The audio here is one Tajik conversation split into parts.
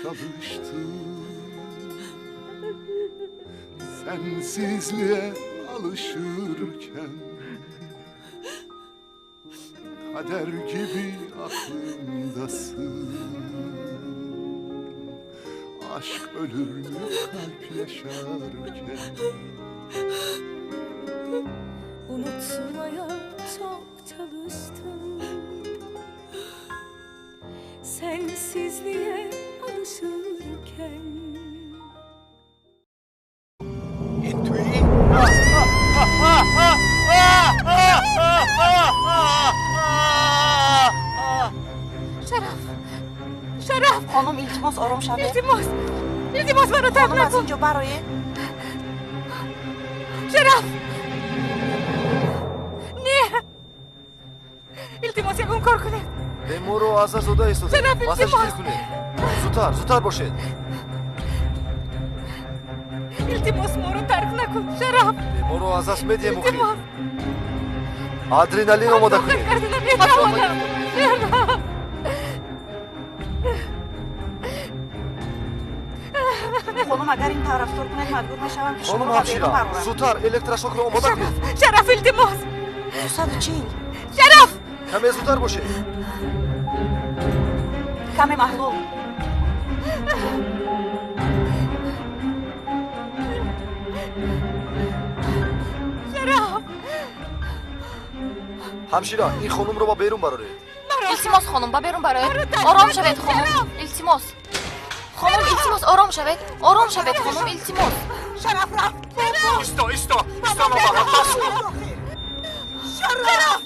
Çalıştım. Sensizliğe alışırken kader gibi aklımdasın. Aşk ölür mü kalp yaşarken? Unutmaya çok çalıştım. Sensizliğe alışırken. Шараф, Шараф. Хонум, илтимос, ором шавед. Илтимос, илтимос, маро тарк Хонум, аз накун. ин ҷо бароед. Шараф, не, илтимос, ягон кор кунед. Беморро аз даст дода истода. Шараф, Массаж илтимос. кунед. Зудтар, зудтар бошед. Илтимос, моро тарк накун, Шараф. Беморро аз даст медиҳем охир. Илтимос. Адреналин омода Тоқат кунед. карда наметавонам, Шараф. Хонум, агар ин тавр рафтор кунед, маҷбур мешавам, ки Хонум шуморо ба берун ҳамшира, барорам. зудтар электрошокро омода кунед. Шараф, илтимос. 240. Шараф. Каме зудтар бошед. Каме маҳлул. Шараф. Ҳамшира, ин хонумро ба берун бароред. Илтимос, хонум, ба берун бароед. Ором шавед, хонум, илтимос. Хонум, илтимос, ором шавед, ором шавед, хонум, илтимос. Шараф рафт. Исто, исто, исто, баба, бас кун. Шараф.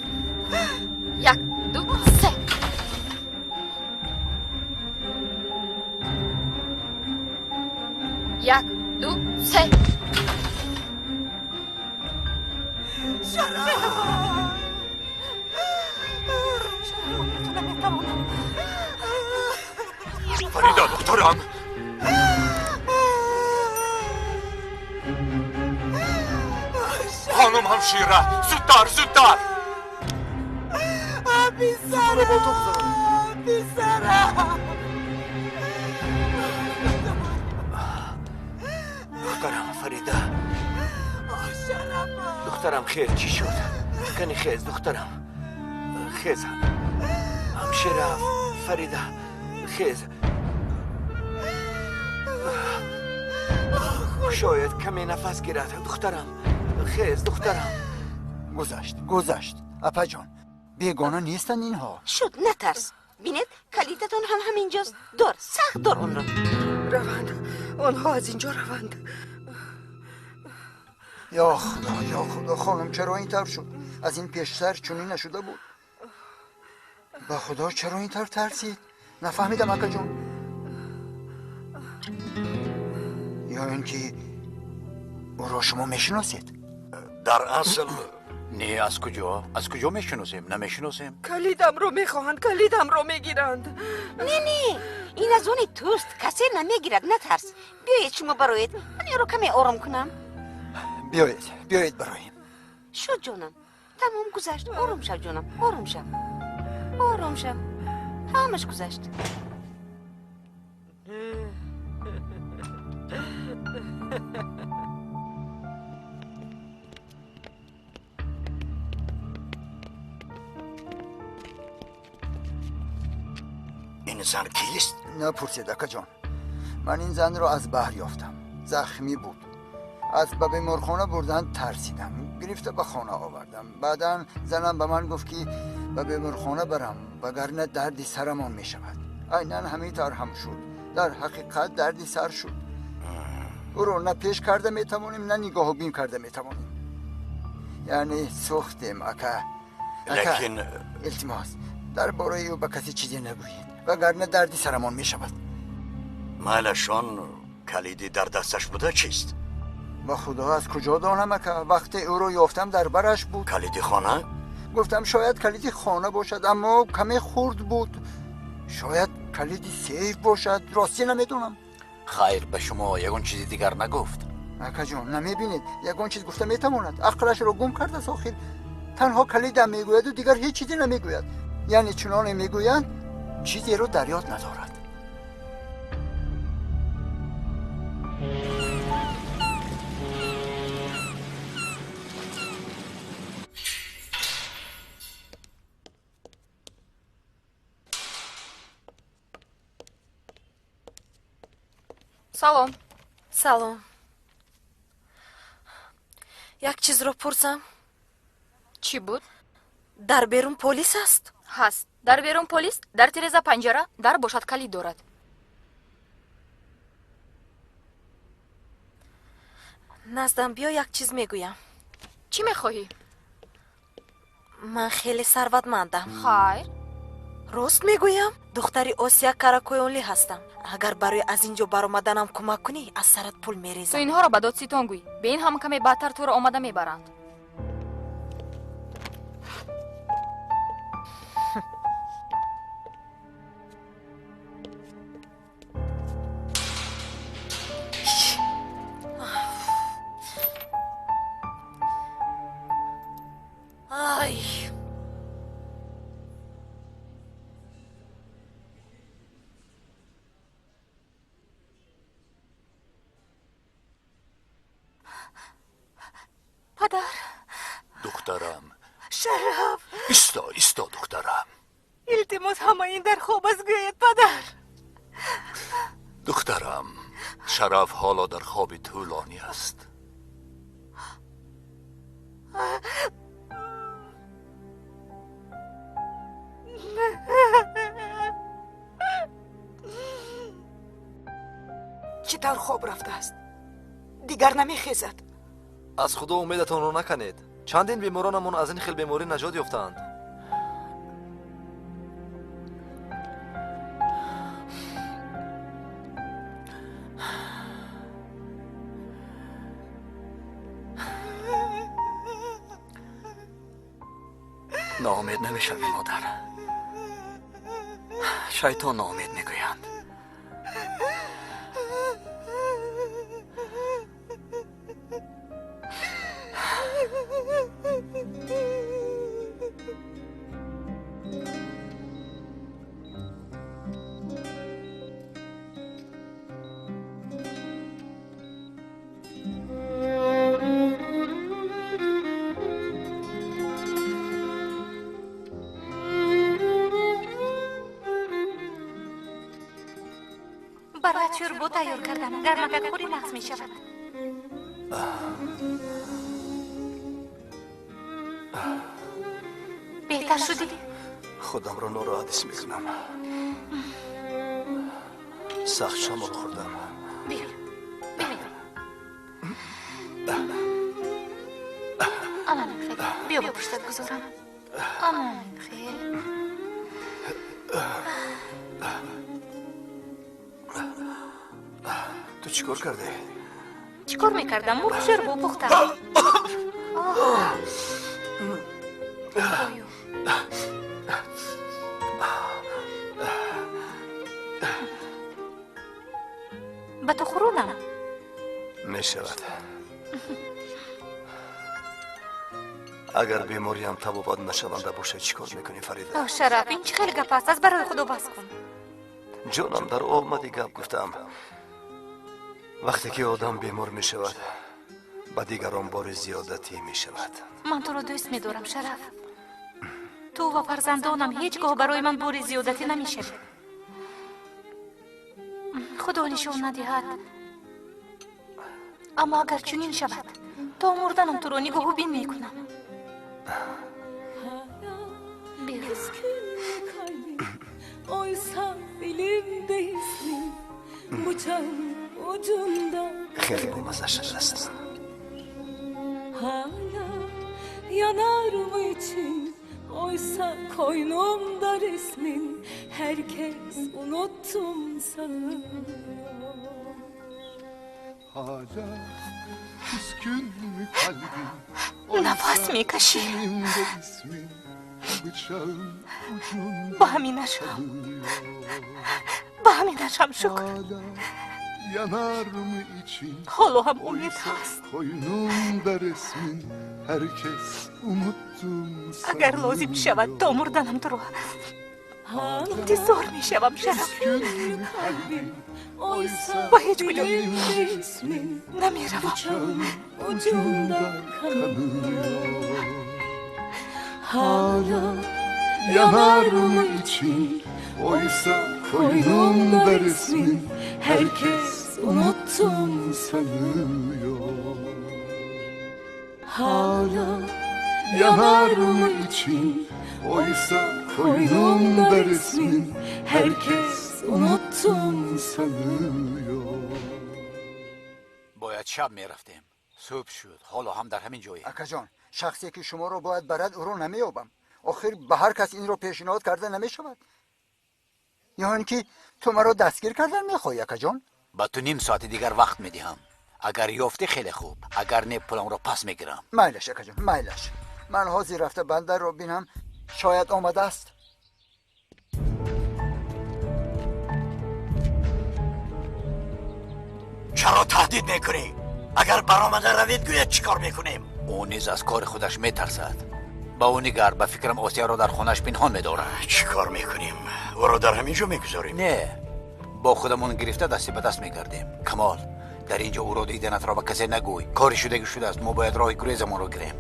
Як, ду, се. Як, ду, се. Шараф, Шараф, наметавонам. Фарида, духтарам. Хонум ҳамшира, зудтар, зудтар. Писарам, писарам. Духтарам Фарида, духтарам, хез, чӣ шуд? Кани хез, духтарам, хез. Ҳамшира, Фарида, хез. Шояд каме нафас гирад. Духтарам, хез, духтарам. Гузашт, гузашт, апаҷон. Бегона нестанд инҳо. Шуд, натарс. Бинед, калидатон ҳам ҳаминҷост. Дор, сахт дор онро. Раванд, онҳо аз инҷо раванд. Ё Худо, ё Худо, хонум чаро ин тавр шуд? Аз ин пештар чунин нашуда буд. Ба Худо, чаро ин тавр тарсид? Нафаҳмидам, акаҷон. Ё ин ки ӯро шумо мешиносед? Дар асл не. Аз куҷо, аз куҷо мешиносем? Намешиносем. Калидамро мехоҳанд, калидамро мегиранд. Не, не, ин аз они туст, касе намегирад, натарс. Биёед, шумо бароед, ман ёро каме ором кунам. Биёед, биёед, бароем. Шуд, ҷонам, тамом, гузашт. Ором шав, ҷонам, ором шав, ором шав, ҳамаш гузашт. Ин зан кист? Напурсед, акаҷон. Ман ин занро аз баҳр ёфтам. Захмӣ буд. Аз ба беморхона бурдан тарсидам, гирифта ба хона овардам. Баъдан занам ба ман гуфт, ки ба беморхона барам, вагарна дарди сарамон мешавад. Айнан ҳамин тавр ҳам шуд. Дар ҳақиқат дарди сар шуд. Ӯро на пеш карда метавонем, на нигоҳубин карда метавонем. Яъне сӯхтем, ака, ака. Лекин Илтимос, дар бораи ӯ ба касе чизе нагӯед, вагарна дарди сарамон мешавад. Майлашон, калиди дар дасташ буда чист? Ба Худо, аз куҷо донам, ака? Вақте ӯро ёфтам, дар бараш буд. Калиди хона? Гуфтам, шояд калиди хона бошад, аммо каме хурд буд. Шояд калиди сейф бошад, ростӣ намедонам. Хайр, ба шумо ягон чизи дигар нагуфт? Акаҷон, намебинед, ягон чиз гуфта метавонад? Ақлашро гум кардааст охир. Танҳо калидам мегӯяду дигар ҳеҷ чизе намегӯяд. Яъне чуноне мегӯянд, чизеро дар ёд надорад. Салом. Салом. Як чизро пурсам? Чӣ буд? Дар берун полис аст? Ҳаст. Дар берун полис, дар тиреза панҷара, дар бошад калид дорад. Наздам биё, як чиз мегӯям. Чӣ мехоҳӣ? Ман хеле сарватмандам. Хайр. Рост мегӯям? Духтари Осия Каракоёнлӣ ҳастам. Агар барои аз ин ҷо баромаданам кӯмак кунӣ, аз сарат пул мерезам. Ту инҳоро ба додситон гӯй. Бе ин ҳам каме баъдтар туро омада мебаранд. Ай! Падар. Духтарам. Шараф. Исто, исто, духтарам. Илтимос, ҳама ин дар хоб аст, гӯяд падар. Духтарам, Шараф ҳоло дар хоби тӯлонӣ аст. Чӣ тавр хоб рафтааст? Дигар намехезад. Аз худо умедатонро наканед. Чандин беморонамон аз ин хел беморӣ наҷот ёфтаанд. Ноумед намешавӣ, модар. Шайтон ноумед мегӯянд. Бароят шӯрбо тайёр кардам. Гармакак хӯрӣ нағз мешавад. Беҳтар шудӣ? Худамро нороҳат ҳис мекунам. Сахт шамол хӯрдам. Биё, биё. Аманам хел. Биё ба пуштат гузорам. Аманам хел. Ту чӣ кор кардӣ? Чӣ кор мекардам? Мурғ шӯрбо пухтам. Худоё. Ба ту хӯронам? Мешавад. Агар бемориам табобат нашаванда бошад, чӣ кор мекунӣ, Фарида? Оҳ, Шараф, ин чӣ хел гап аст? Аз барои худо бас кун. Ҷонам, дар омади гап гуфтам. Вақте ки одам бемор мешавад, ба дигарон бори зиёдатӣ мешавад. Ман туро дӯст медорам, Шараф. Ту ва фарзандонам ҳеҷ гоҳ барои ман бори зиёдатӣ намешавед. Худо нишон надиҳад. Аммо агар чунин шавад, то мурданам туро нигоҳубин мекунам. Oysa dilimde ismin, bıçağın ucunda. Хеле бомазза шудааст. Hala yanar mı için? Oysa koynumda resmin, herkes unuttum sanıyor. Hala küskün mü kalbin? Нафас мекашӣ. Dilimde ismin, bıçağın ucunda Ба ҳаминашам, ба ҳаминашам шукр. Hala yanar mı için? Ҳоло ҳам умед Oysa ҳаст. koynumda resmin, herkes unuttum Агар лозим шавад, то мурданам туро Интизор мешавам, Шараф. Ба ҳеҷ куҷо намеравам. Hala yanar mı için? Oysa koynumda resmin. Herkes unuttum sanıyor. Hala yanar mı için? Oysa koynumda resmin. Herkes unuttum sanıyor. Бояд шаб мерафтем. Субҳ шуд, ҳоло ҳам дар ҳамин ҷое. Акаҷон, шахсе ки шуморо бояд барад, ӯро намеёбам. Охир ба ҳар кас инро пешниҳод карда намешавад. Ё ин ки ту маро дастгир кардан мехоҳӣ, акаҷон? Ба ту ним соати дигар вақт медиҳам. Агар ёфтӣ, хеле хуб, агар не, пуламро пас мегирам. Майлаш, акаҷон, майлаш. Ман ҳозир рафта бандарро бинам, шояд омадааст. Чаро таҳдид мекунӣ? Агар баромада равед, гӯяд чӣ кор мекунем? Ӯ низ аз кори худаш метарсад. Ба ӯ нигар, ба фикрам Осияро дар хонааш пинҳон медорад. Чӣ кор мекунем? Ӯро дар ҳамин ҷо мегузорем? Не, бо худамон гирифта дасти ба даст мегардем. Камол, дар ин ҷо ӯро диданатро ба касе нагӯй. Кори шудагӣ шудааст, мо бояд роҳи гурезамонро гирем.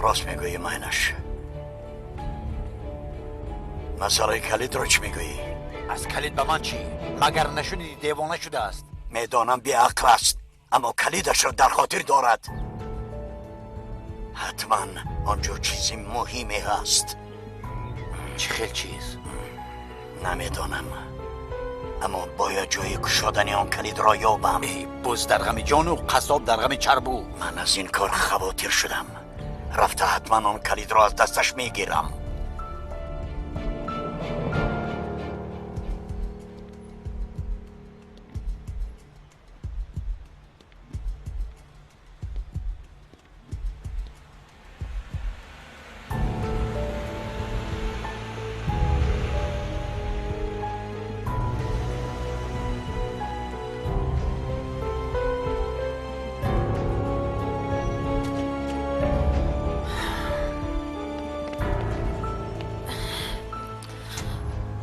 Рост мегӯӣ, майнаш. Масъалаи калидро чӣ мегӯӣ? Аз калид ба ман чӣ? Магар нашуниди девона шудааст? Медонам беақл аст, аммо калидашро дар хотир дорад. Ҳатман он ҷо чизи муҳиме ҳаст. Чӣ хел чиз? Намедонам, аммо бояд ҷои кушодани он калидро ёбам. Эй, буз дар ғами ҷону қассоб дар ғами чарбу. Ман аз ин кор хавотир шудам. Рафта ҳатман он калидро аз дасташ мегирам.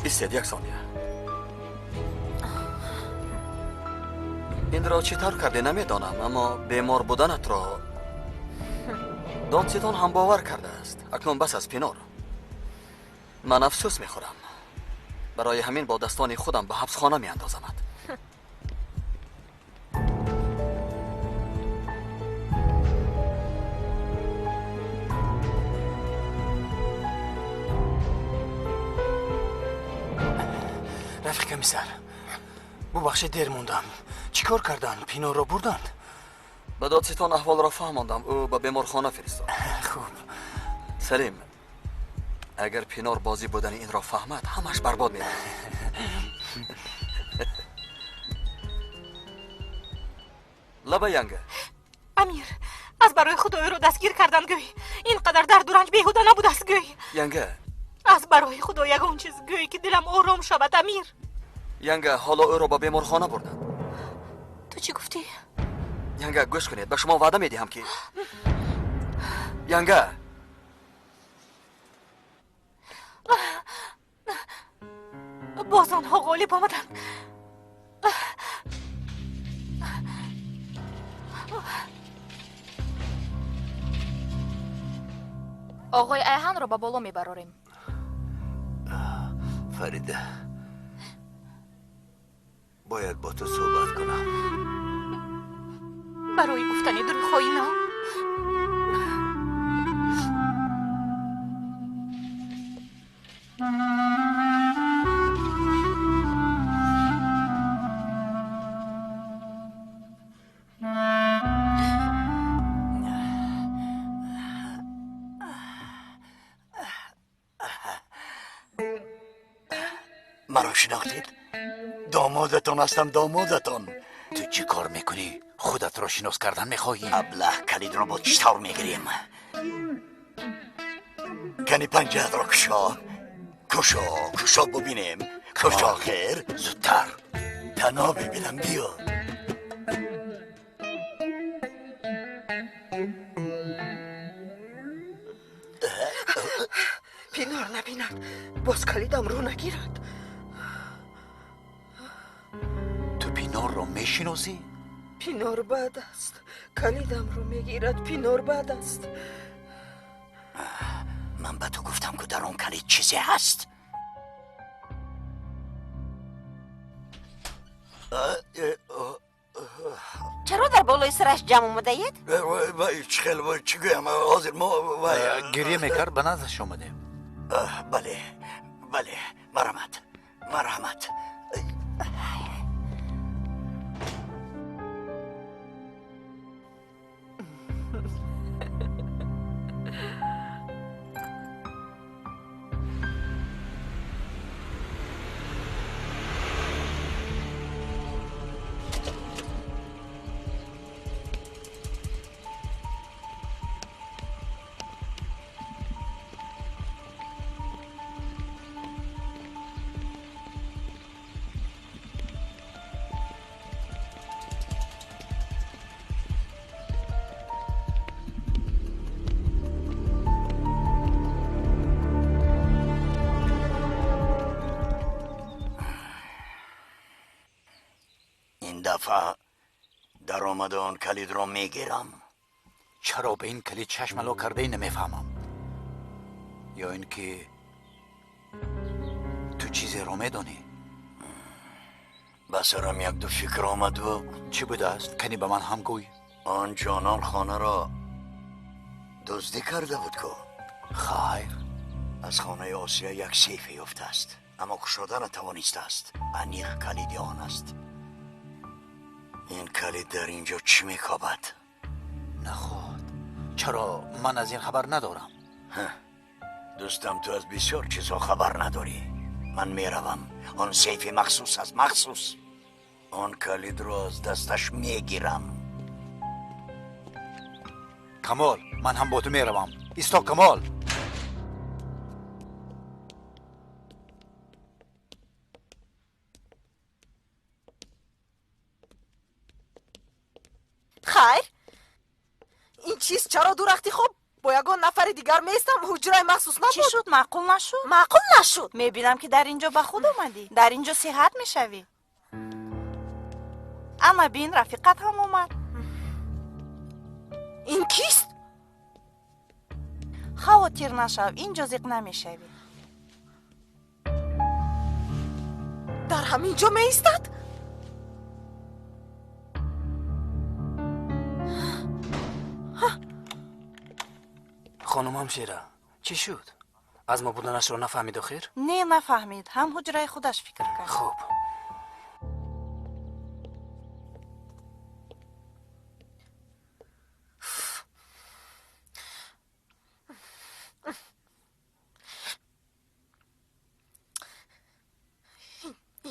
Истед як сония. Инро чӣ тавр кардӣ намедонам, аммо бемор буданатро додситон ҳам бовар кардааст. Акнун бас аз Пинор. Ман афсӯс мехӯрам. Барои ҳамин бо дастони худам ба ҳабсхона меандозамад. Рафиқ комиссар, бубахшед, дер мондам. Чӣ кор карданд? Пинорро бурданд? Ба додситон аҳволро фаҳмондам. Ӯ ба беморхона фиристод. Хуб. Салим, агар Пинор бозӣ будани инро фаҳмад, ҳамаш барбод меравад. Лаба янга. Амир, аз барои худо ӯро дастгир кардан гӯй. Ин қадар дарду ранҷ беҳуда набудааст гӯй. Янга. Аз барои худо ягон чиз гӯй, ки дилам ором шавад, Амир. Янга, ҳоло ӯро ба беморхона бурданд. Ту чӣ гуфтӣ? Янга, гӯш кунед, ба шумо ваъда медиҳам ки. Янга. Боз онҳо ғолиб омаданд. Оғои Айҳанро ба боло мебарорем. Фарида, бояд бо ту суҳбат кунам. Барои гуфтани дурӯғҳои нав. Маро шинохтед? Домодатон ҳастам, домодатон. Ту чӣ кор мекунӣ? Худатро шинос кардан мехоҳӣ? Аблаҳ, калидро бо чӣ тавр мегирем? Кани панҷаатро кушо. Кушо, кушо бубинем. Кушо, хер. Зудтар. Тано бибинам, биё. Пинор набинад, Боз калидамро нагирад. Ту Пинорро мешиносӣ? Пинор бад аст. Калидамро мегирад. Пинор бад аст. Ман ба ту гуфтам, ки дар он калид чизе ҳаст. Чаро дар болои сараш ҷамъ омадаед? Чӣ хел, чӣ гӯям, ҳозир мо гирья мекард, ба наздаш омадем. Бале, бале, марҳамат, марҳамат. Дафъа даромада он калидро мегирам. Чаро ба ин калид чашм ало кардаи намефаҳмам. Ё ин ки ту чизеро медонӣ? Ба сарам якду фикр омаду. Чӣ будааст? Кани ба ман ҳам гӯй. Он ҷонон хонаро дуздӣ карда буд ку? Хайр. Аз хонаи Осия як сейфе ёфтааст, аммо кушода натавонистааст. Аниқ калиди он аст. Ин калид дар ин ҷо чӣ мекобад? Наход, чаро ман аз ин хабар надорам? Дӯстам, ту аз бисёр чизҳо хабар надорӣ. Ман меравам. Он сейфи махсус аст, махсус. Он калидро аз дасташ мегирам. Камол, ман ҳам бо ту меравам. Исто, Камол. Хайр, ин чиз чаро ду рахти хоб бо ягон нафари дигар меистам? Ҳуҷраи махсус набуд. Чӣ шуд? Маъқул нашуд? Маъқул нашуд. Мебинам, ки дар ин ҷо ба худ омадӣ. Дар ин ҷо сиҳат мешавӣ. Ана бин, рафиқат ҳам омад. Ин кист? Хавотир нашав, ин ҷо зиқ намешавӣ. Дар ҳамин ҷо меистад? Хонум ҳамшира, чӣ шуд? Аз мо буданашро нафаҳмид охир? Не, нафаҳмид. Ҳам ҳуҷраи худаш фикр кард. Хуб.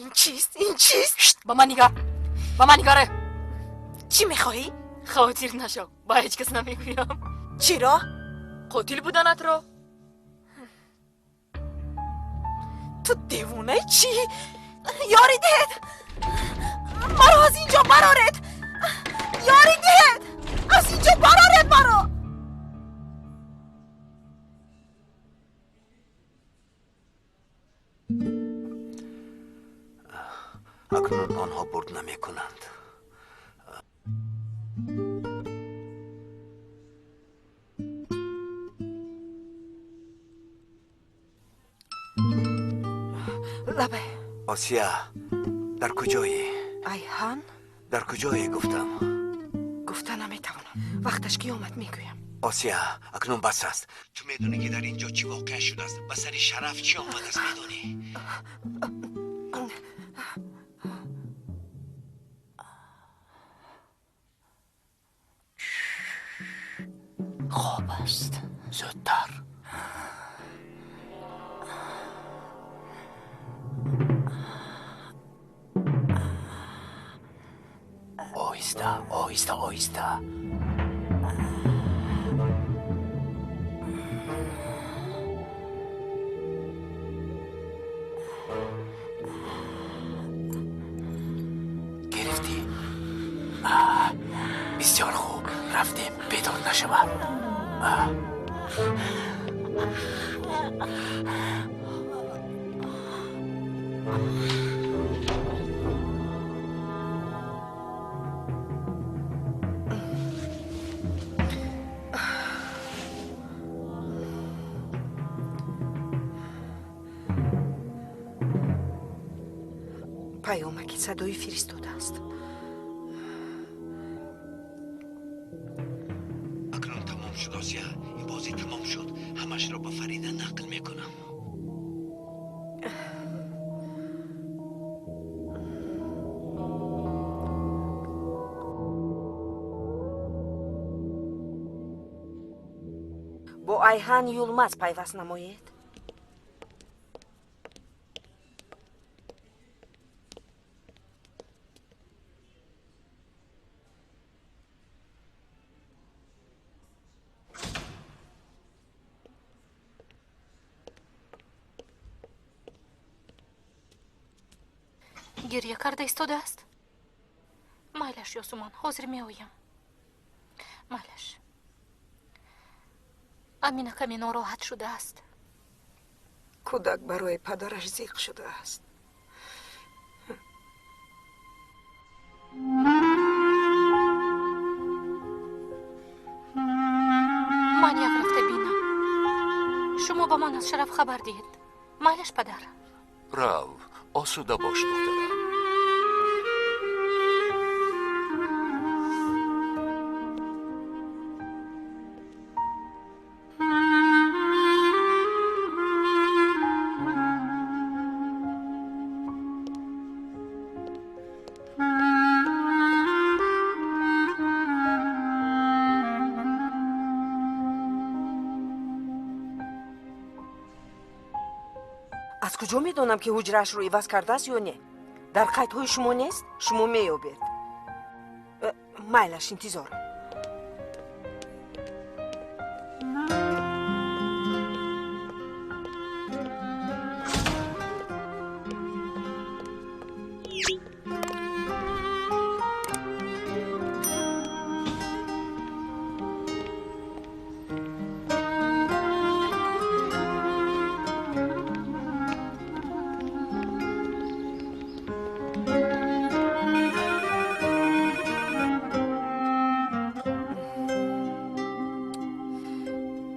Ин чист? Ин чист? Ба ман нигар, ба ман нигаре. Чӣ мехоҳӣ? Хавотир нашав, ба ҳеҷ кас намегӯям. Чиро? Қотил буданатро. Ту девонаи чӣ? Ёрӣ диҳед! Маро аз ин ҷо бароред! Ёрӣ диҳед! Аз ин ҷо бароред маро! Акнун онҳо бурд намекунанд. Лабе. Осия, дар куҷое? Айҳан? Дар куҷое гуфтам? Гуфта наметавонам. Вақташ ки омад мегӯям. Осия, акнун бас аст. Ту медонӣ, ки дар ин ҷо чӣ воқеа шудааст? Ба сари Шараф чӣ омадааст, медонӣ? Хоб аст. Зудтар. Оҳиста, оҳиста, оҳиста. Гирифтӣ? Бисёр хуб. Рафтем, бедор нашавад. Паёмаки садоӣ фиристодааст. Акнун тамом шуд, Осия. Ин бозӣ тамом шуд. Ҳамашро ба Фарида нақл мекунам. Бо Айҳан Юлмаз пайваст намоед. Гирья карда истодааст. Майлаш, Ёсумон, ҳозир меоям. Майлаш. Амина каме нороҳат шудааст. Кӯдак барои падараш зиқ шудааст. Ман як рафта бинам. Шумо ба ман аз Шараф хабар диҳед. Майлаш, падар. Рав, осуда бош, духтарам. Аз куҷо медонам, ки ҳуҷраашро иваз кардааст ё не? Дар қайдҳои шумо нест, шумо меёбед. Майлаш, интизорам.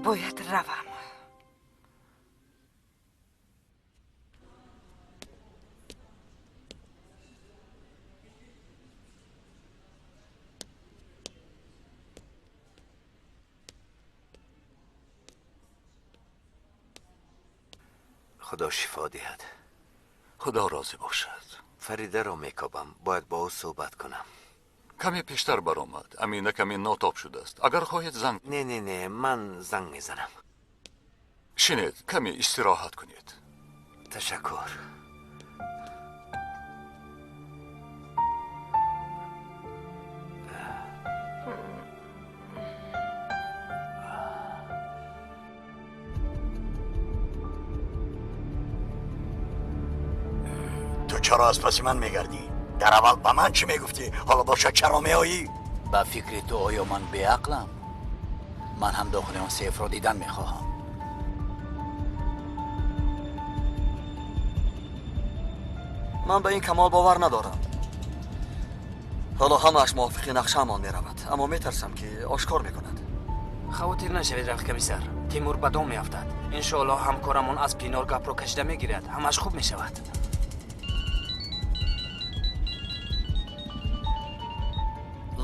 Бояд равам. Худо шифо диҳад. Худо розӣ бошад. Фаридаро мекобам, бояд бо ӯ суҳбат кунам. Каме пештар баромад. Амина каме нотоб шудааст. Агар хоҳед занг. Не, не, не, ман занг мезанам. Шинед, каме истироҳат кунед. Ташаккур. Ту чаро аз паси ман мегардӣ? Дар аввал ба ман чӣ мегуфтӣ? Ҳоло бошад чаро меоӣ? Ба фикри ту оё ман беақлам? Ман ҳам дохили он сейфро дидан мехоҳам. Ман ба ин Камол бовар надорам. Ҳоло ҳамааш мувофиқи нақшаамон меравад, аммо метарсам, ки ошкор мекунад. Хавотир нашавед, рафиқ комиссар. Тимур ба дом меафтад. Иншоаллоҳ ҳамкорамон аз Пинор гапро кашида мегирад. Ҳамааш хуб мешавад.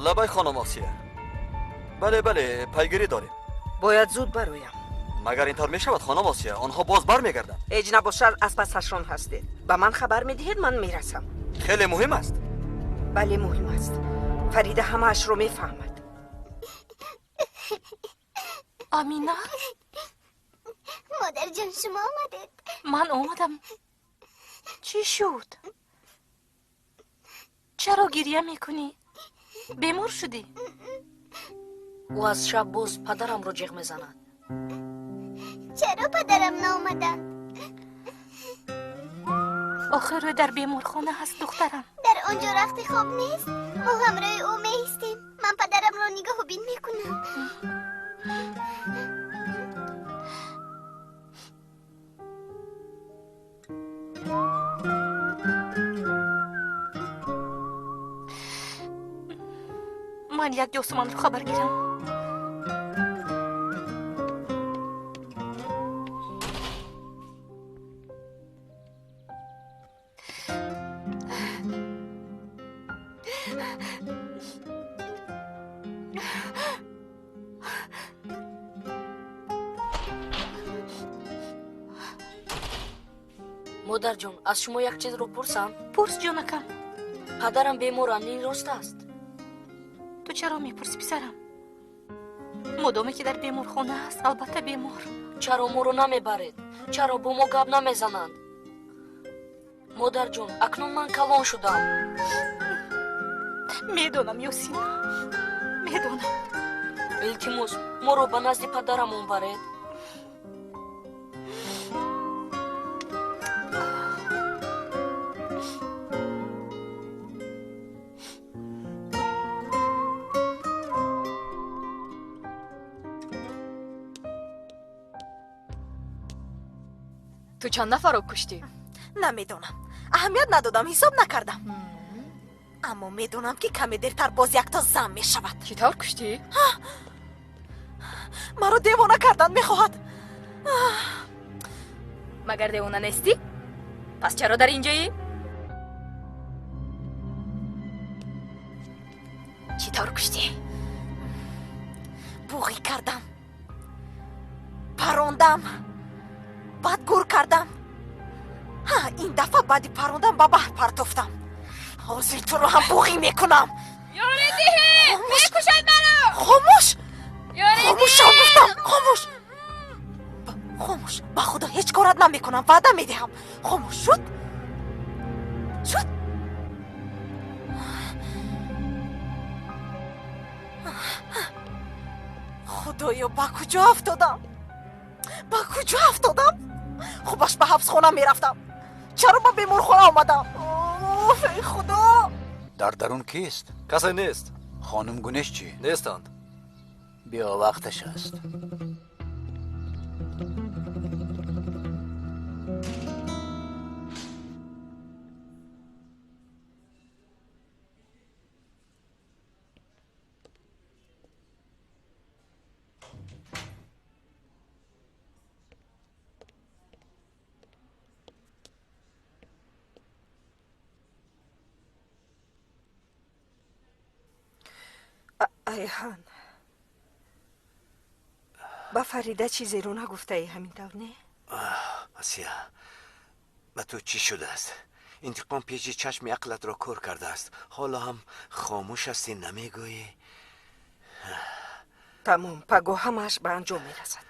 Лабай, хонум Осия. Бале, бале, пайгирӣ дорем. Бояд зуд бароям. Магар ин тавр мешавад, хонум Осия? Онҳо боз бармегарданд. Ҳеҷ набошад, аз пасашон ҳастед. Ба ман хабар медиҳед, ман мерасам. Хеле муҳим аст. Бале, муҳим аст. Фарида ҳамаашро мефаҳмад. Амина? Модарҷон, шумо омадед? Ман омадам. Чӣ шуд? Чаро гирья мекунӣ? Бемор шудӣ? Ӯ аз шаб боз падарамро ҷеғ мезанад. Чаро падарам наомаданд? Охир ӯ дар беморхона ҳаст, духтарам. Дар он ҷо рахти хоб нест. Мо ҳамроҳи ӯ меистем. Ман падарамро нигоҳубин мекунам. Ман як Ёсуманро хабар гирам. Модарҷон, аз шумо як чизро пурсам? Пурс, ҷонакам. Падарам беморанд, ин рост аст? Ту чаро мепурсӣ, писарам? Модоме ки дар беморхона аст, албатта бемор. Чаро моро намебаред? Чаро бо мо гап намезананд? Модарҷон, акнун ман калон шудам. Медонам, Ёсин, медонам. Илтимос, моро ба назди падарамон баред. Ту чанд нафарро куштӣ? Намедонам, аҳамият надодам, ҳисоб накардам. Аммо медонам, ки каме дертар боз якто зан мешавад. Чӣ тавр куштӣ? Маро девона кардан мехоҳад. Магар девона нестӣ? Пас чаро дар инҷоӣ? Чӣ тавр куштӣ? Буғӣ кардам, парондам, баъд гур кардам. Ин дафъа баъди парондан ба баҳр партофтам. Ҳозир туро ҳам буғӣ мекунам. Ёрӣ диҳед! Мекушад маро! Хомӯш! Ёрӣ Хомӯшам гуфтам, хомӯш! Хомӯш, ба худо ҳеҷ корат намекунам, ваъда медиҳам. Хомӯш шуд? Шуд? Худоё, ба куҷо афтодам? Ба куҷо афтодам? Хубаш ба ҳабсхона мерафтам. Чаро ба беморхона омадам? Оф, эй худо! Дар дарун кист? Касе нест. Хонум Гунеш чӣ? Нестанд. Биё, вақташ аст. Айҳан, ба Фарида чизеро нагуфтаи, ҳамин тавр не? Асия, ба ту чӣ шудааст? Интиқом пеши чашми ақлатро кор кардааст. Ҳоло ҳам хомӯш ҳастӣ, намегӯӣ? Тамом, пагоҳ ҳамааш ба анҷом мерасад.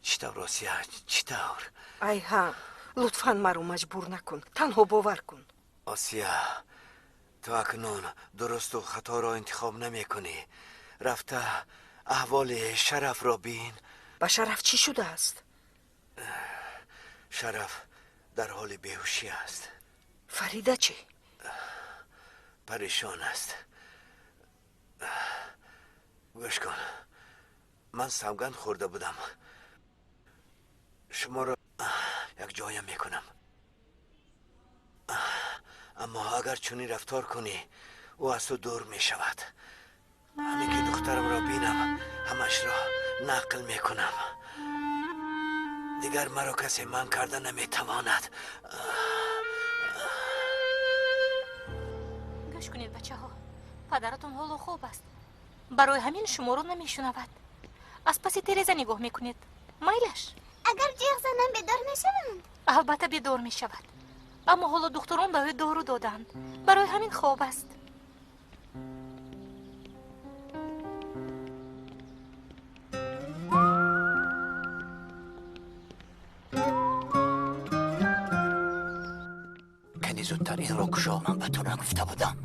Чӣ тавр, Осия, чӣ тавр? Айҳан, лутфан маро маҷбур накун, танҳо бовар кун. Осия, ту акнун дурусту хаторо интихоб намекунӣ. Рафта аҳволи Шарафро бин. Ба Шараф чӣ шудааст? Шараф дар ҳоли беҳушӣ аст. Фарида чӣ? Парешон аст. Гӯш кун, ман савганд хӯрда будам, шуморо якҷоя мекунам. Аммо агар чунин рафтор кунӣ, ӯ аз ту дур мешавад. Ҳамин ки духтарамро бинам, ҳамашро нақл мекунам. Дигар маро касе манъ карда наметавонад. Гӯш кунед, бачаҳо, падаратон ҳоло хоб аст, барои ҳамин шуморо намешунавад. Аз паси тереза нигоҳ мекунед. Майлаш? Агар ҷиғ занам бедор мешаванд? Албатта бедор мешавад, аммо ҳоло духтурон ба ӯ дору доданд, барои ҳамин хоб аст. Кани зудтар инро кушо. Ман ба ту нагуфта будам.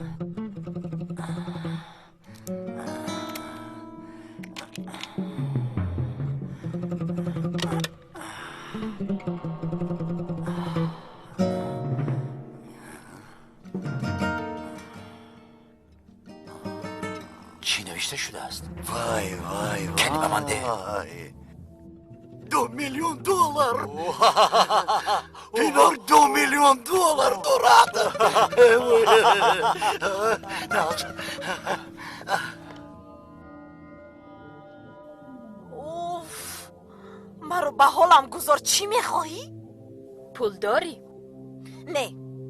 Чӣ навишта шудааст? Вай, вай, Кани ба ман деҳ. Вай! 2 миллион доллар! Пинор 2 миллион доллар дорад! Уф, маро ба ҳолам гузор. Чӣ мехоҳӣ? Пул дорӣ? Не,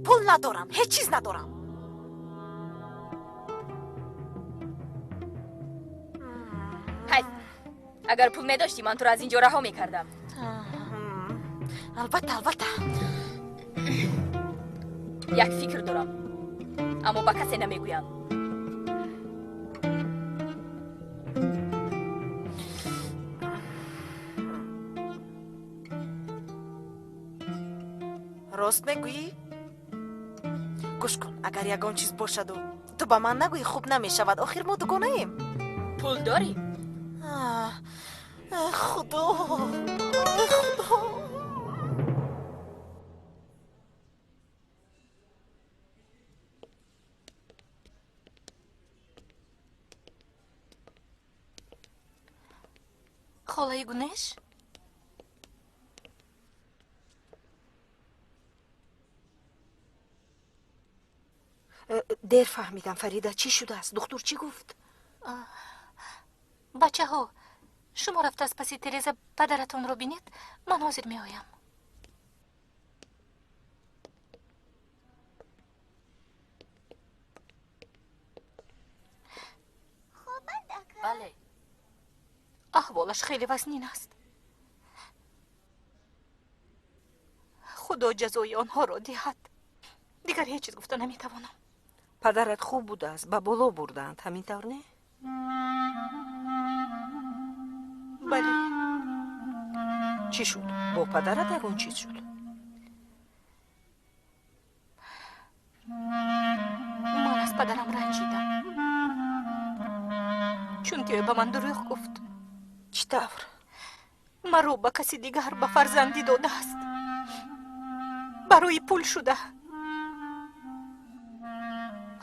пул надорам, ҳеҷ чиз надорам. Ҳайф, агар пул медоштӣ, ман туро аз ин ҷо раҳо мекардам. Албатта, албатта. Як фикр дорам, аммо ба касе намегӯям. Рост мегӯӣ? Гӯш кун, агар ягон чиз бошаду ту ба ман нагӯӣ, хуб намешавад. Охир мо дугонаем. Пул дорӣ? Худо, худо. Холаи Гунеш? Дер фаҳмидам, Фарида, чӣ шудааст? Духтур чӣ гуфт? Бачаҳо, шумо рафта аз паси тереза падаратонро бинед, ман ҳозир меоям. Бале. Аҳволаш хеле вазнин аст. Худо ҷазои онҳоро диҳад. Дигар ҳеҷ чиз гуфта наметавонам. Падарат хуб будааст, ба боло бурдаанд, ҳамин тавр не? Бале. Чӣ шуд? Бо падарат ягон чиз шуд? Ман аз падарам ранҷидам, чунки ӯ ба ман дурӯғ гуфт. Чӣ тавр? Маро ба каси дигар ба фарзандӣ додааст. Барои пул шуда.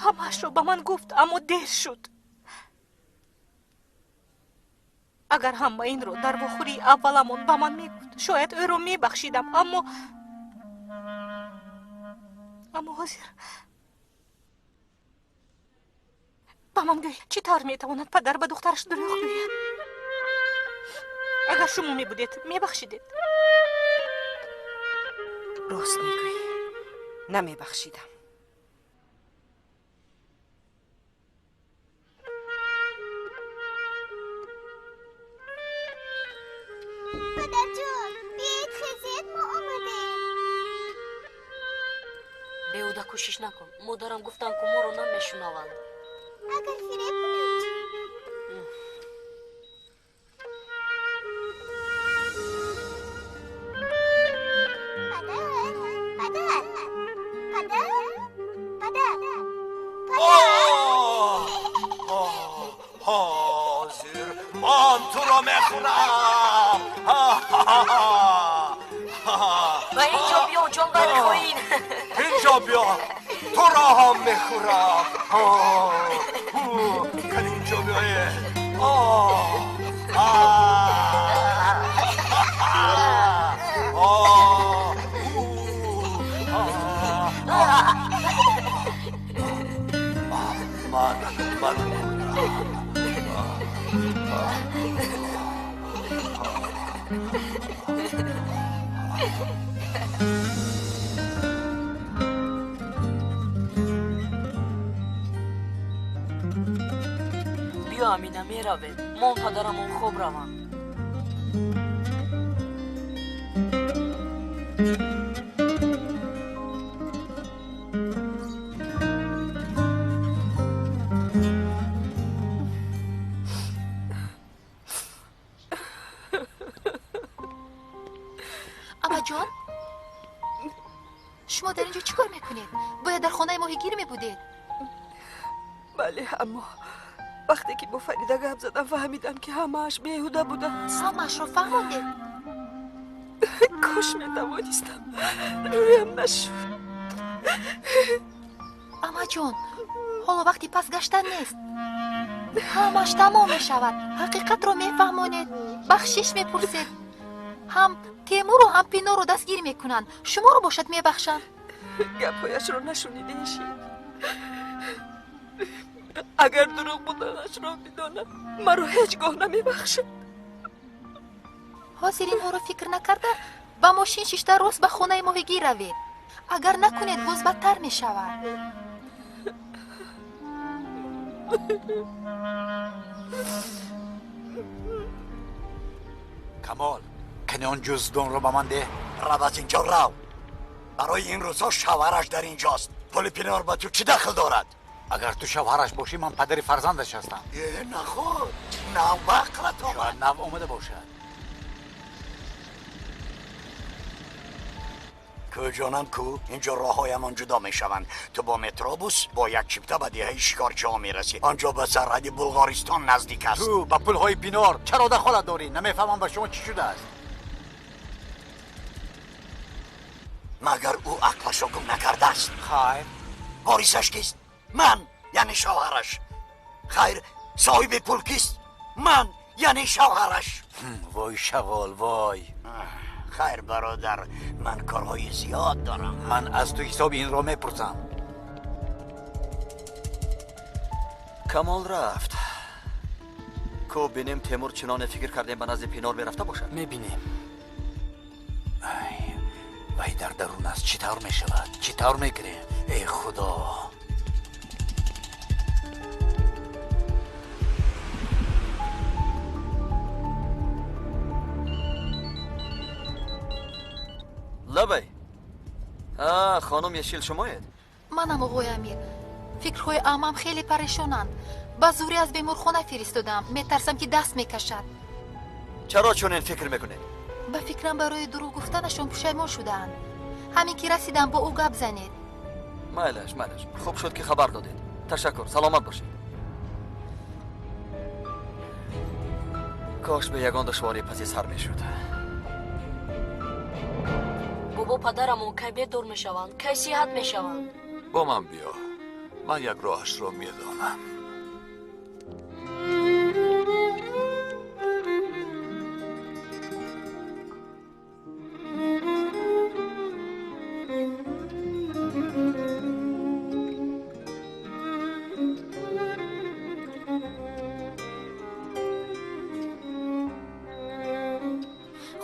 Ҳамаашро ба ман гуфт, аммо дер шуд. Агар ҳама инро дар вохӯрии авваламон ба ман мегуфт, шояд ӯро мебахшидам, аммо ҳозир ба ман гӯй, чӣ тавр метавонад падар ба духтараш дурӯғ гӯяд? Агар шумо мебудед, мебахшидед? Рост мегӯӣ, намебахшидам. Падарҷон, биёед хезед, мо омадем. Беҳуда кӯшиш накун. Модарам гуфтанд, ку моро намешунаванд. Агар фиреб кунанд чӣ? Падар, падар, падар, падар, падар. Ҳозир ман туро мехӯрам. Ба ин ҷо биё, ҷонвари хоин. Инҷо биё, туро ҳам мехӯрам. Кани инҷо биёе. Ман Биё, Амина, меравем. Мо падарамон хоб раванд. Абаҷон, шумо дар ин ҷо чӣ кор мекунед? Бояд дар хонаи моҳигир мебудед. Бале, аммо вақте ки бо Фарида гап задам, фаҳмидам, ки ҳамааш беҳуда будааст. Ҳамаашро фаҳмондед? Кош метавонистам, рӯям нашуд. Амаҷон, ҳоло вақти пас гаштан нест. Ҳамаш тамом мешавад. Ҳақиқатро мефаҳмонед, бахшиш мепурсед. Ҳам Темуру ҳам Пиноро дастгир мекунанд, шуморо бошад мебахшанд. Гапҳояшро нашунидеши? Агар дурӯғ буданашро бидонад, маро ҳеҷ гоҳ намебахшад. Ҳозир инҳоро фикр накарда, ба мошин шишта рост ба хонаи моҳигир равед. Агар накунед, боз бадтар мешавад. Камол, кани он ҷуздонро ба ман деҳ. Рав аз инҷо, рав. Барои ин рӯзҳо шавҳараш дар инҷост. Пули Пинор ба ту чӣ дахл дорад? Агар ту шавҳараш бошӣ, ман падари фарзандаш ҳастам. Э, наход, нав ба ақлат омад. Шояд нав омада бошад. Ку ҷонам, ку, инҷо роҳҳоямон ҷудо мешаванд. Ту бо метробус бо як чипта ба деҳаи шикорчиҳо мерасӣ. Он ҷо ба сарҳади Булғористон наздик аст. Ту ба пулҳои Пинор чаро дахолат дорӣ? Намефаҳмам ба шумо чӣ шудааст. Магар ӯ ақлашро гум накардааст? Хайр. Ворисаш кист? Ман, яъне шавҳараш. Хайр, соҳиби пул кист? Ман, яъне шавҳараш. Вой шағол, вой. Хайр, бародар, ман корҳои зиёд дорам. Ман аз ту ҳисоби инро мепурсам. Камол рафт. Ку бинем, Темур чуноне фикр кардем ба назди Пинор мерафта бошад. Мебинем. Вай дар дарун аст. Чӣ тавр мешавад? Чӣ тавр мекунем? Эй худо! Лабай. Хонум Ешил, шумоед? Манам, оғои Амир. Фикрҳои аммам хеле парешонанд. Ба зурӣ аз беморхона фиристодам. Метарсам, ки даст мекашад. Чаро чунин фикр мекунед? Ба фикрам, барои дурӯғ гуфтанашон пушаймон шудаанд. Ҳамин ки расидам, бо ӯ гап занед. Майлаш, майлаш. Хуб шуд, ки хабар додед. Ташаккур, саломат бошед. Кош бе ягон душворӣ паси сар мешуд. Бобо, падарамон кай бедор мешаванд, кай сиҳат мешаванд? Бо ман биё, ман як роҳашро медонам.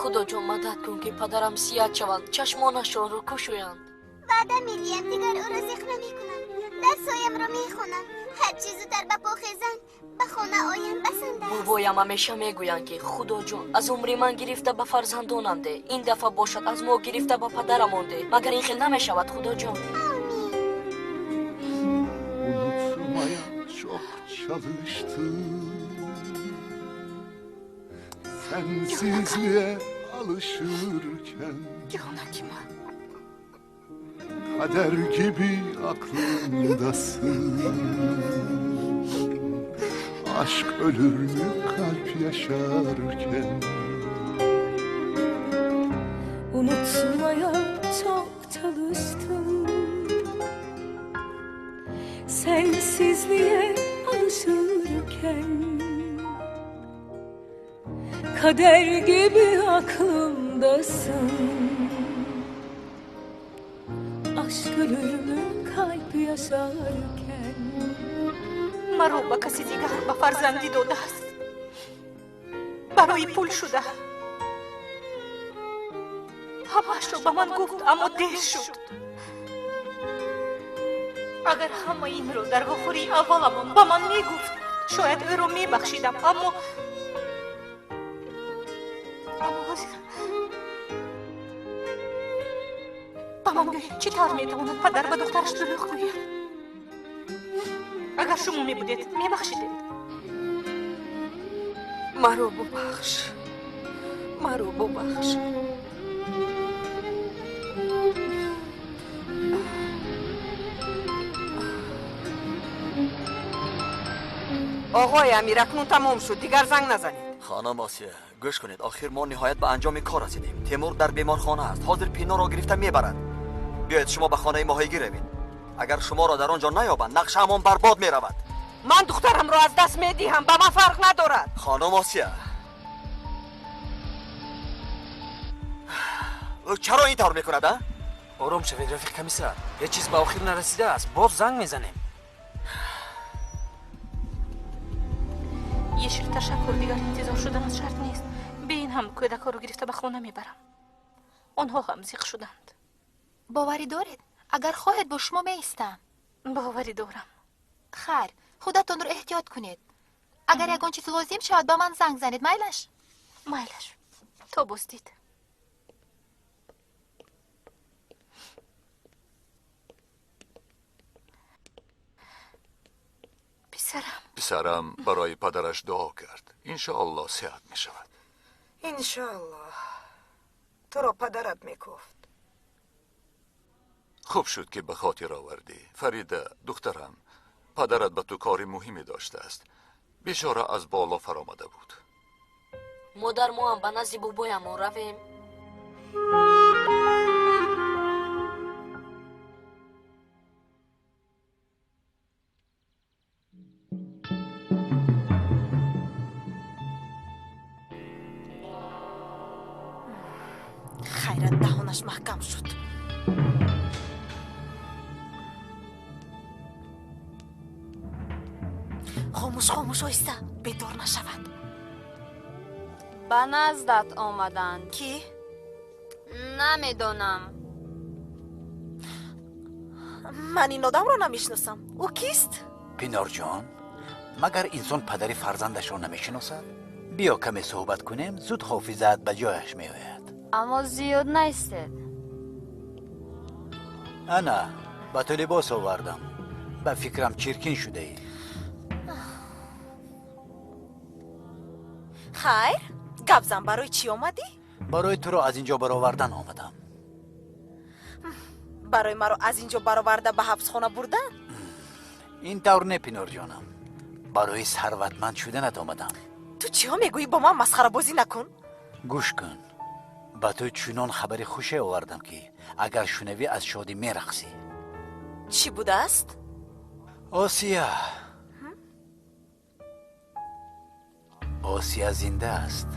Худоҷон, мадад кун, ки падарам сиҳат шаванд, чашмонашонро кушоянд. Ваъда медиҳам, дигар ӯро зиқ намекунам. Дарсҳоямро мехонам. Ҳарчи зудтар ба по хезанд, ба хона оям, басанда аст. Бобоям ҳамеша мегӯянд, ки худоҷон, аз умри ман гирифта ба фарзандонам де, ин дафъа бошад аз мо гирифта ба падарамон де. Магар ин хел намешавад, худоҷон? Unutmaya çok çalıştım. Sensizliğe alışırken kader gibi aklımdasın. Aşk ölür mü kalp yaşarken? Unutmaya çok çalıştım. Sensizliğe alışırken kader gibi aklımdasın. Aşk ölür mü kalp yaşarken? Маро ба каси дигар ба фарзандӣ додааст. Барои пул шуда. Ҳамаашро ба ман гуфт, аммо дер шуд. Агар ҳама инро дар вохӯрии авваламон ба ман мегуфт, шояд ӯро мебахшидам, аммо ҳозир ба ман гӯед, чӣ тавр метавонад падар ба духтараш дурӯғ гӯяд? Агар шумо мебудед, мебахшидед? Маро бубахш, маро бубахш. Оғои Амир, акнун тамом шуд, дигар занг назанед. Хонум Осия, гӯш кунед, охир мо ниҳоят ба анҷоми кор расидем. Темур дар беморхона аст, ҳозир Пинорро гирифта мебарад. Биёед, шумо ба хонаи моҳигир равед. Агар шуморо дар он ҷо наёбанд, нақшаамон барбод меравад. Ман духтарамро аз даст медиҳам, ба ман фарқ надорад. Хонум Осия, ӯ чаро ин тавр мекунад, а? Ором шавед, рафиқ комиссар, ҳеҷ чиз ба охир нарасидааст, боз занг мезанем. Ташаккур, дигар интизор шудан аз шарт нест. Бе ин ҳам кӯдакҳоро гирифта ба хона мебарам. Онҳо ҳам зиқ шуданд. Боварӣ доред? Агар хоҳед, бо шумо меистам. Боварӣ дорам. Хайр, худатонро эҳтиёт кунед. Агар ягон чиз лозим шавад, ба ман занг занед, майлаш? Майлаш. То боздид. Писарам. Писарам барои падараш дуо кард. Иншоаллоҳ сиҳат мешавад. Иншоаллоҳ. Туро падарат мекуфт. Хуб шуд, ки ба хотир овардӣ. Фарида, духтарам, падарат ба ту кори муҳиме доштааст. Бечора аз боло фаромада буд. Модар, мо ҳам ба назди бобоямон равем. Хайрат, даҳонаш маҳкам шуд. Хомӯш, хомӯш, оҳиста, бедор нашавад. Ба наздат омаданд. Кӣ? Намедонам. Ман ин одамро намешиносам. Ӯ кист? Пинорҷон, магар инсон падари фарзандашро намешиносад? Биё каме суҳбат кунем, зуд ҳофизаат ба ҷояш меояд. Аммо зиёд наистед. Ана, ба ту либос овардам. Ба фикрам чиркин шудаӣ. Хайр, гап зан, барои чӣ омадӣ? Барои туро аз ин ҷо баровардан омадам. Барои маро аз ин ҷо бароварда ба ҳабсхона бурдан? Ин тавр не, Пинорҷонам. Барои сарватманд шуданат омадам. Ту чиҳо мегӯӣ? Бо ман масхарабозӣ накун. Гӯш кун, ба ту чунон хабари хуше овардам, ки агар шунавӣ аз шодӣ мерақсӣ. Чӣ будааст? Осия. Осия зинда аст.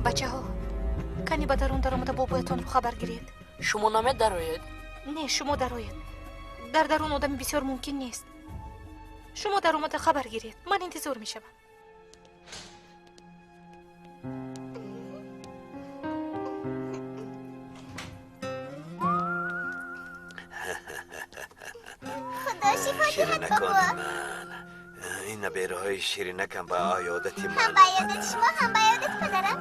Бачаҳо, кани ба дарун даромада бобоятонро хабар гиред. Шумо намедароед? Не, шумо дароед. Дар дарун одами бисёр мумкин нест. Шумо даромада хабар гиред. Ман интизор мешавам. Худо шифо диҳад, бобо. Ман ин набераҳои ширинакам ба аёдати ман. Ҳам ба аёдати шумо, ҳам ба аёдати падарам.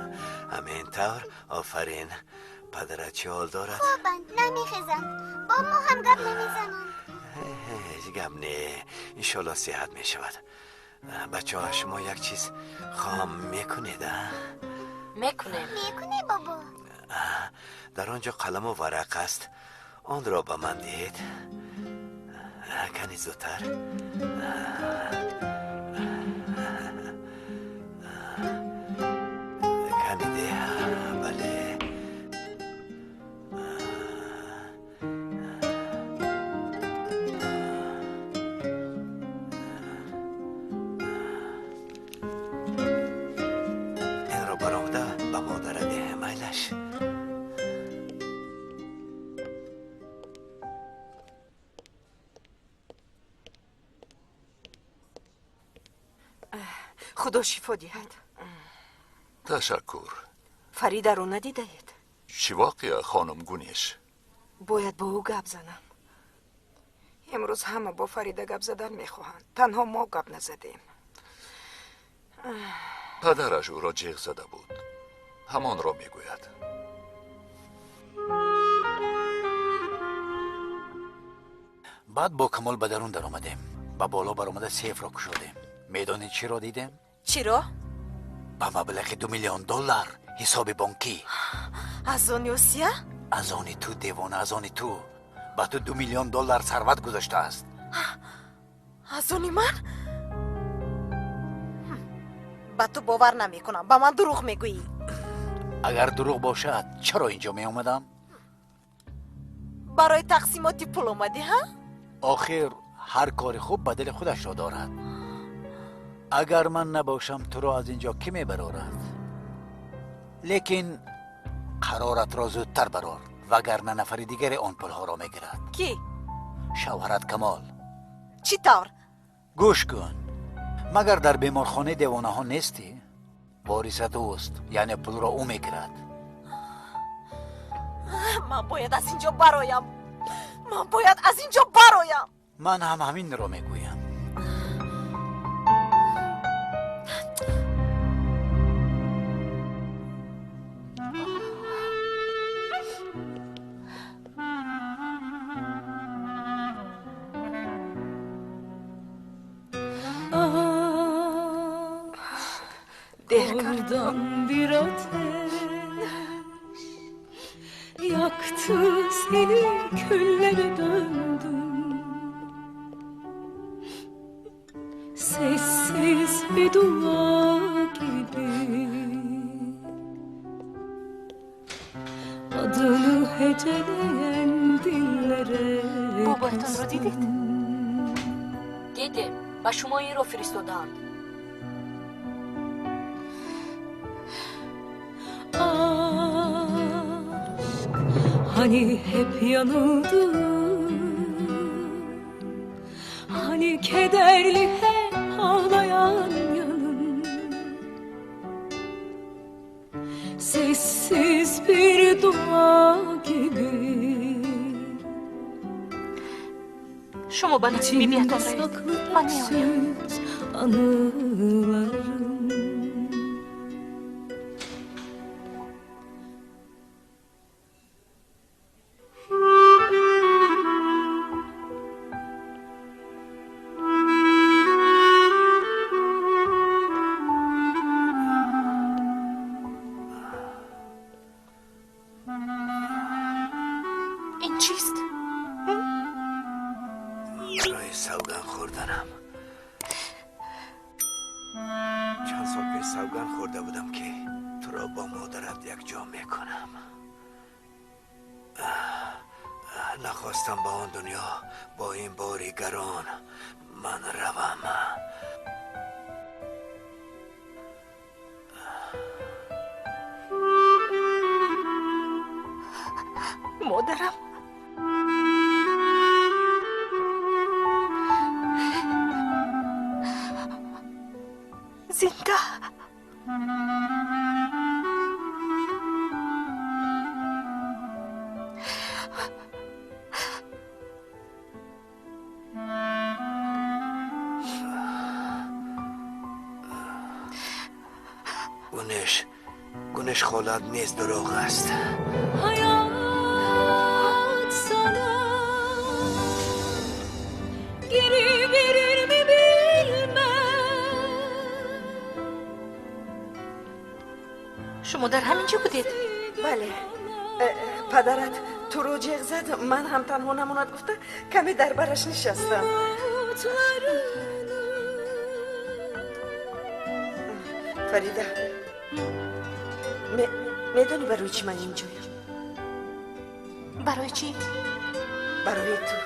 Ҳамин тавр, офарин. Падарат чӣ ҳол дорад? Хобанд, намехезанд, бо мо ҳам гап намезананд. Ҳеҷ гап не, иншоалло сиҳат мешавад. Бачаҳо, шумо як чиз хом мекунед, а? Мекунем. Мекунем, бобо. Дар он ҷо қаламу варақ аст, онро ба ман диҳед. Кани зудтар. Кани деҳ, бале. Инро баромада ба модара деҳ, майлаш. Худо шифо диҳад. Ташаккур. Фаридаро надидаед? Чӣ воқеа, хонум Гунеш? Бояд бо ӯ гап занам. Имрӯз ҳама бо Фарида гап задан мехоҳанд. Танҳо мо гап назадем. Падараш ӯро ҷеғ зада буд. Ҳамонро мегӯяд. Баъд бо Камол ба дарун даромадем. Ба боло баромада сейфро кушодем. Медонед чиро дидем? Чиро? Ба маблағи 2 миллион доллар ҳисоби бонкӣ. Аз они Осия? Аз они ту, девона, аз они ту. Ба ту 2 миллион доллар сарват гузоштааст. Аз они ман? Ба ту бовар намекунам. Ба ман дурӯғ мегӯӣ. Агар дурӯғ бошад, чаро инҷо меомадам? Барои тақсимоти пул омадӣ, ҳа? Охир ҳар кори хуб ба дили худашро дорад. Агар ман набошам, туро аз инҷо кӣ мебарорад? Лекин қароратро зудтар барор, вагарна нафари дигаре он пулҳоро мегирад. Кӣ? Шавҳарат Камол. Чӣ тавр? Гӯш кун, магар дар беморхонаи девонаҳо нестӣ? Ворисат ӯст, яъне пулро ӯ мегирад. Ман бояд аз ин ҷо бароям. Ман бояд аз ин ҷо бароям. Ман ҳам ҳаминро мегӯям. Oradan bir ateş yaktı seni, küllere döndüm. Sessiz bir dua gibi adını heceleyen dillere. Бобоятонро дидед? Дидем, ба шумо инро фиристодаанд. Aşk hani hep yanıldı, hani kederli hep ağlayan yanın, sessiz bir dua gibi. Шумо ба назди бибиятон равед, ман меоям. Anılarım. Ин чист? Барои савганд хӯрданам. Чанд сол пеш савганд хӯрда будам, ки туро бо модарат якҷо мекунам. Нахостам ба он дунё бо ин бори гарон ман равам. Модарам. Зинда. Гунеш, Гунеш холат нест, дурӯғ аст. Hayat sana geri verir mi bilmem. Шумо дар ҳамин ҷо будед? Бале, падарат туро ҷеғ зад, ман ҳам танҳо намонад гуфта каме дар бараш нишастам. Фарида, медонӣ барои чӣ ман инҷоям? Барои чӣ? Барои ту,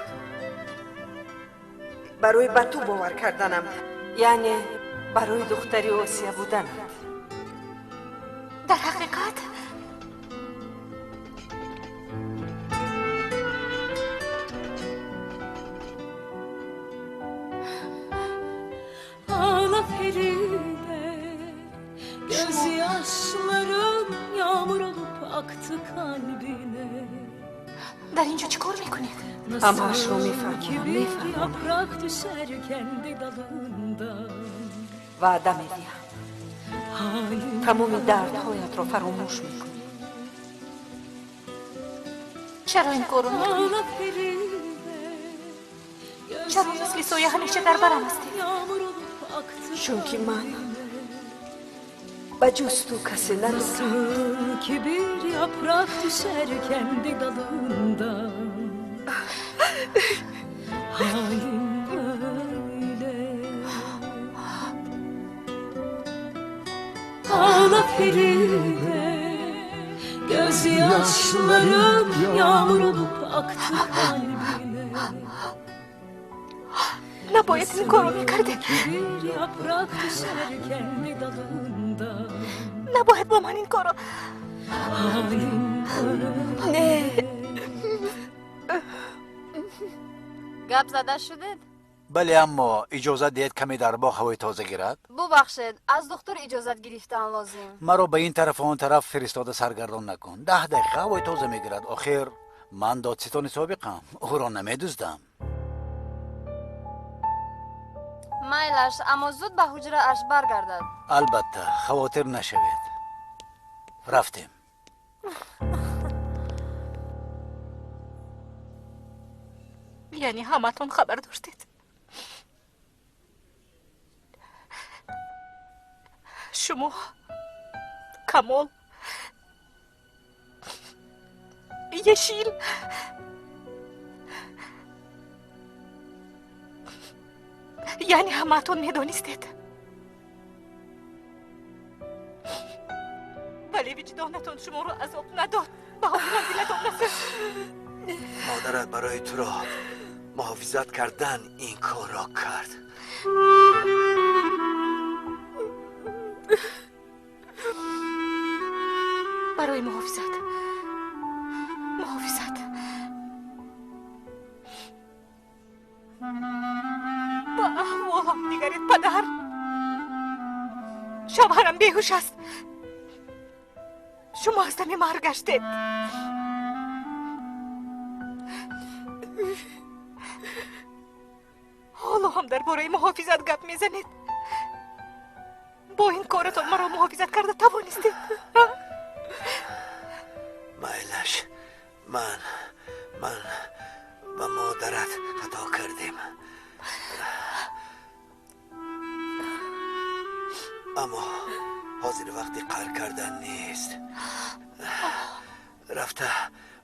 барои ба ту бовар карданам, яъне барои духтари Осия буданат. Дар ҳақиқат Ağla Feride, gözyaşların yağmur olup aktı kalbine. Дар ин ҷо чӣ кор мекунед? Ҳамаашро Nasıl ki мефаҳмонам, bir мефаҳмонам. yaprak düşer kendi dalından. Ваъда медиҳам, Halim тамоми дардҳоятро фаромӯш мекунӣ. Чаро ин корро мекунед? Ağla Feride, Чаро мисли соя ҳамеша дар барам ҳастед? yağmur olup aktı Чунки ман ба ҷуз ту касе надорам. Nasıl ki bir yaprak düşer kendi dalından. Halim öyle. Ağla Feride, gözyaşlarım yağmur olup aktı kalbine. Набояд ин корро мекардед. Набояд бо ман ин корро. Не. Гап зада шудед? Бале, аммо иҷозат диҳед каме дар боғ ҳавои тоза гирад. Бубахшед, аз духтур иҷозат гирифтан лозим. Маро ба ин тарафу он тараф фиристода саргардон накун. 10 дақиқа ҳавои тоза мегирад. Охир ман додситони собиқам, ӯро намедуздам. Майлаш, аммо зуд ба ҳуҷрааш баргардад. Албатта, хавотир нашавед. Рафтем. Яъне ҳаматон хабар доштед? Шумо, Камол, Ешил, яъне ҳамаатон медонистед, вале виҷдонатон шуморо азоб надод, ба ҳолам дилатон насӯхт. Модарат барои туро муҳофизат кардан ин корро кард. Барои муҳофизат, муҳофизат. Ба аҳволам нигаред, падар. Шавҳарам беҳуш аст. Шумо аз дами марг гаштед. Ҳоло ҳам дар бораи муҳофизат гап мезанед. Бо ин коратон маро муҳофизат карда тавонистед. Майлаш, ман ба модарат хато кардем. Аммо ҳозир вақти қаҳр кардан нест. Рафта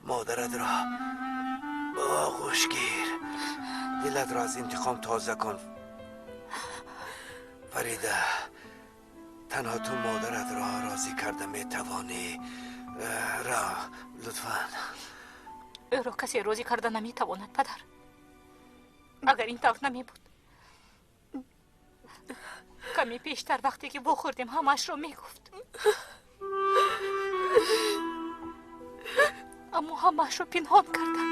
модаратро ба оғӯш гир. Дилатро аз интиқом тоза кун. Фарида, танҳо ту модаратро розӣ карда метавонӣ. Ра, лутфан. Ӯро касе розӣ карда наметавонад, падар. Агар ин тавр намебуд, каме пештар вақте ки вохӯрдем ҳамаашро мегуфт. Аммо ҳамаашро пинҳон карда,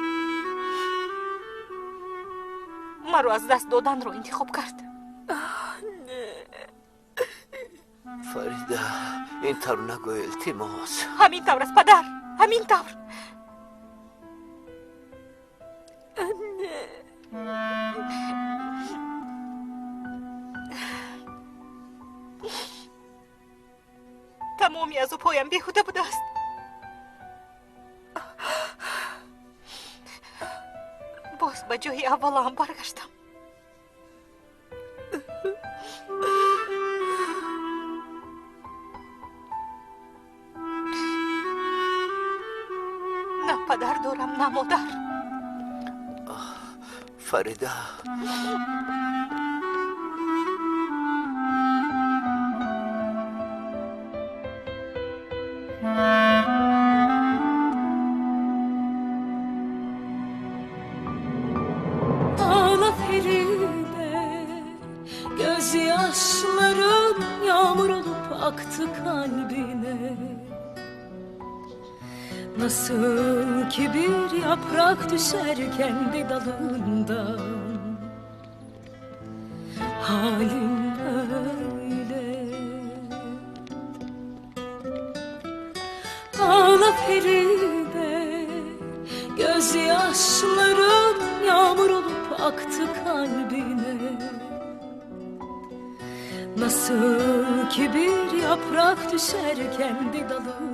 маро аз даст доданро интихоб кард. Фарида, ин тавр нагӯй, илтимос. Ҳамин тавр аст, падар, ҳамин тавр. Тамоми азобҳоям беҳуда будааст. Боз ба ҷои аввалам баргаштам. На падар дорам, на модар. Фарида, Ağla Feride, gözyaşlarım yağmur olup aktı kalbine. Nasıl ki bir yaprak düşer kendi dalından, halim öyle. Ağla Feride, gözyaşlarım yağmur olup aktı kalbine. Nasıl ki bir yaprak düşer kendi dalından.